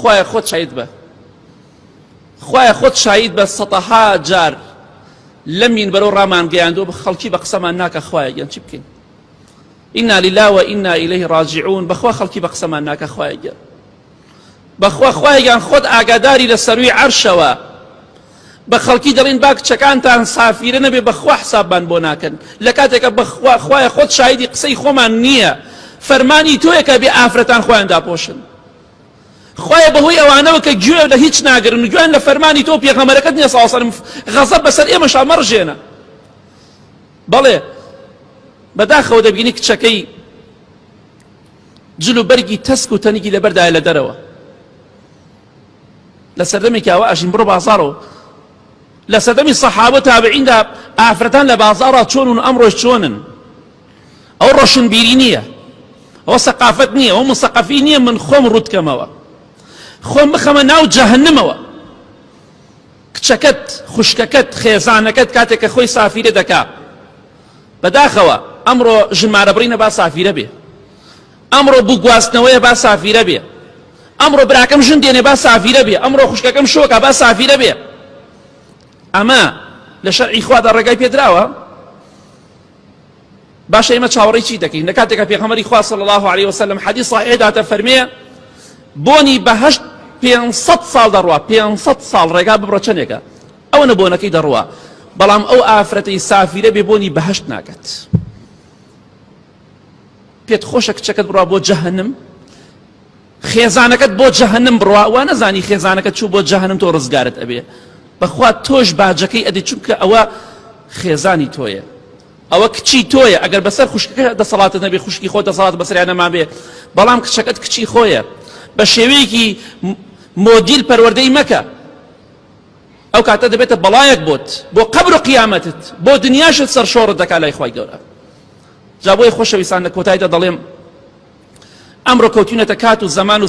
خوایە خۆت شاید بە خوایە خۆت شاید بە سەتەها جار لەم مینبەرەوە ڕامان گەیاندووە خەڵکی بە قسەمان ناکە خوایە گیان چی بکەین إنا لله وإنا إليه راجعون بەخوا خەڵکی بە قسەمان ناکە خوایە گیان بەخوا خوایە گیان خۆت ئاگاداری لە سەروی عەرشەوە بە خەڵکی دەڵین با کچەکانتان سافیرە نەبێ بەخوا حسابمان بۆ ناکەن لە کاتێکە بەخوا خوایە خۆت شایدی قسەی خۆمان نییە فەرمانی تۆیە کە بێ ئافرەتان خۆیان داپۆشن خوایە بەهۆی ئەوانەوە کە گوێ لە هیچ ناگرن و گوێیان لە فەرمانی تۆ پێغەمبەرەکەت نییە صلی الله علیه وسلم غەزەب بەسەر ئێمەشا مەڕژێنە بەڵێ بەداخەوە دەبینی کچەکەی جل و بەرگی تەسک و تەنیکی لەبەردایە لە دەرەوە لە سەردەمێکی ئەوە ئەژین بڕۆ بازاڕەوە لە سەردەمی سەحابە تابعیندا ئافرەتان لە بازاڕا چۆن و ئەمڕۆش چۆنن ئەو ڕۆشنبیری نییە ئەوە سەقافەت نییە ئەو مسەقەفی نییە من خۆم ڕوتکەمەوە خۆم بخەمە ناو جەهەنمەوە کچەکەت خوشکەکەت خێزانەکەت کاتێک کە خۆی سافیرە دەکا بەداخەوە ئەمڕۆ ژمارە بڕینە با سافیرە بێ ئەمڕۆ بگواستنەوەیە با سافیرە بێ ئەمڕۆ براکەم ژن دێنێ با سافیرە بێ ئەمڕۆ خوشکەکەم شۆکە با سافیرە بێ ئەمە لە شەرعی خوادا ڕێگای پێدراوە باشە ئێمە چاوەڕێی چی دەکەین لە کاتێکا پێغەمبەری خوا صلی الله علیه وسلم حەدیث صحیح داتە فەرمێ بۆنی بەهەشت 500 ساڵ دەڕوا 500 ساڵ ڕێگا ببڕە چەندێکە ئەوە نە بۆنەکەی دەڕوا بەڵام ئەو ئافرەتەی سافیرە بێ بۆنی بەهەشت ناکات پێت خۆشە کچەکەت بڕوا بۆ جەهەنم خێزانەکەت بۆ جەهەنم بڕوا وا نەزانی خێزانەکەت چوو بۆ جەهەنم تۆ ڕزگارت ئەبێ بەخوا تۆش باجەکەی ئەدی چونکە ئەوە خێزانی تۆیە ئەوە کچی تۆیە ئەگەر بەسەر خوشکەکە دەسەڵاتت نەبێ خوشکی خۆ دەسەڵات بەسەریان نەمابێ بەڵام کچەکەت کچی خۆیە بە شێوەیەکی مۆدیل پەروەردەی مەکە ئەو کاتە دەبێتە بەڵایەک بۆت بۆ قەبر و قیامەتت بۆ دنیاشت سەرشۆڕت دەکا لای خوای گەورە جا بۆیە خۆشەویستان لە کۆتاییدا دەڵێم ئەمڕۆ کەوتوینەتە کات و زەمان و.